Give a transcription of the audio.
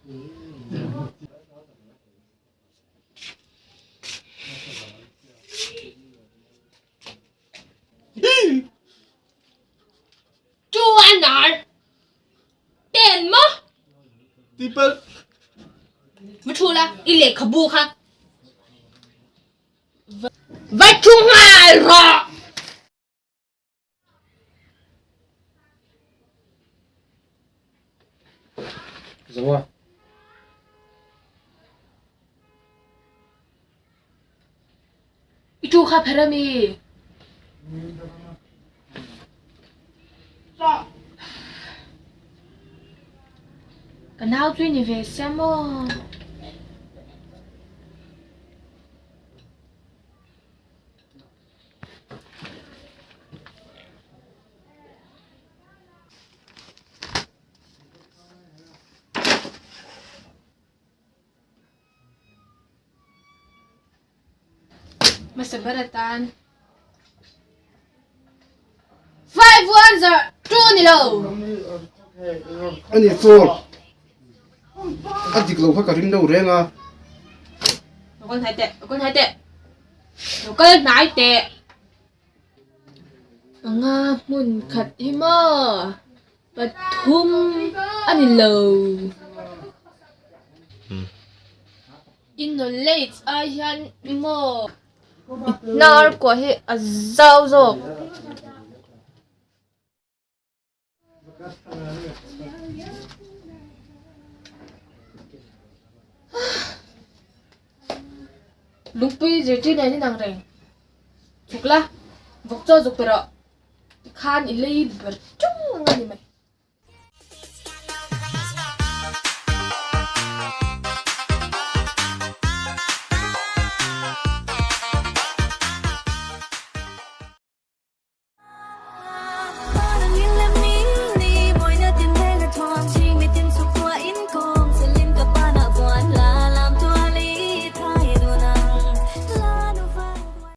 Two ten maw? Tipal. Va thu la, i lehkhabu kha va thu nghal rawh. Zo a. I tu kha pher a mi? Ka nau chu i ni ve sia maw? Hmasa ber atan 5 1 0 2 ni lo. Ani four. A dik lo kha ka ring deuh reng a. Lo kal hnai teh, lo kal hnai teh. Lo kal hnai teh. Anga hmun khat hi maw pathum a ni lo. I knowledge ai hian maw i hnar kuah hi a zau zawk. Lungpui zirtir nen in ang reng. Chhuk la, vawk chaw zuk pe rawh. Tikhan i lei ber ṭung ang a ni mai.